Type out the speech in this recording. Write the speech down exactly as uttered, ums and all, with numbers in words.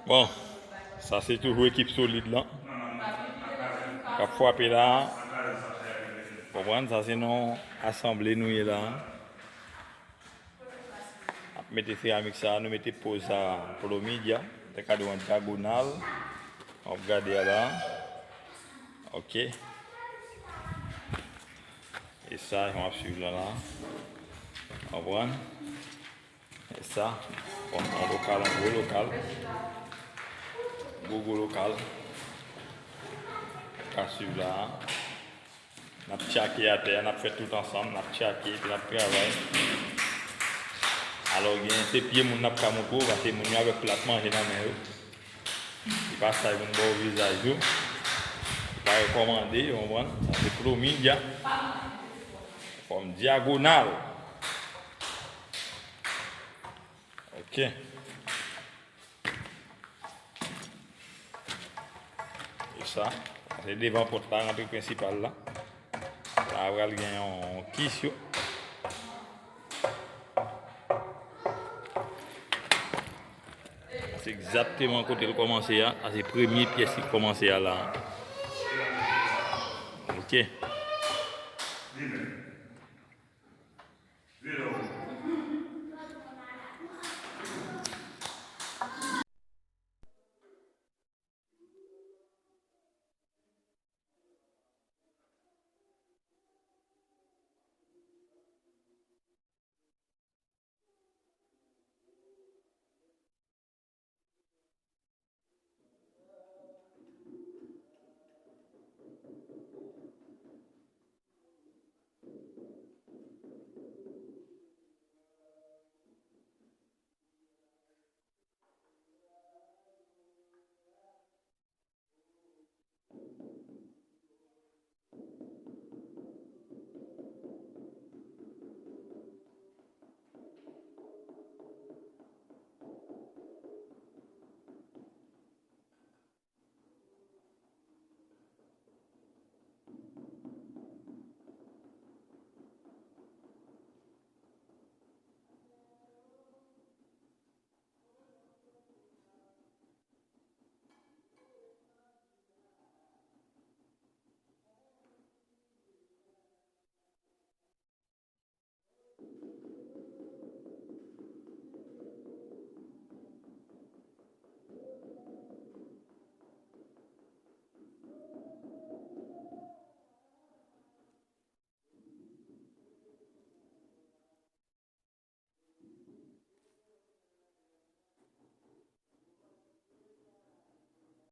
Bon, sa se toujou ekip solid lan k ap frape la. Konprann, sa se nan asanble nou ye la. Ap mete seramik sa, nou mete poz sa, plomidia, te ka di w an dyagonal. W ap gade a la. Ok. E sa, jan w ap swiv la la. Konprann? E sa, bon, an lokal, an gwo lokal. Gwo, gwo lokal. Ka swiv la. N ap tchake atè a, n ap fè tout ansanm, n ap tchake, epi n ap travay. Alò, gen se pye moun n ap ka montre w, paske moun yo avèk plat manje nan men yo. Se pa sa moun ba w vizaj yo. Se pa rekòmande, ou konprann? Sa se plomidia. Fòm dyagonal. Ok. E sa, se devan pòt la, rantre prensipal la. La pral gen yon, yon kis yo. Se egzakteman kote l kòmanse a. Sa se premye pyès ki kòmanse a la. Ok.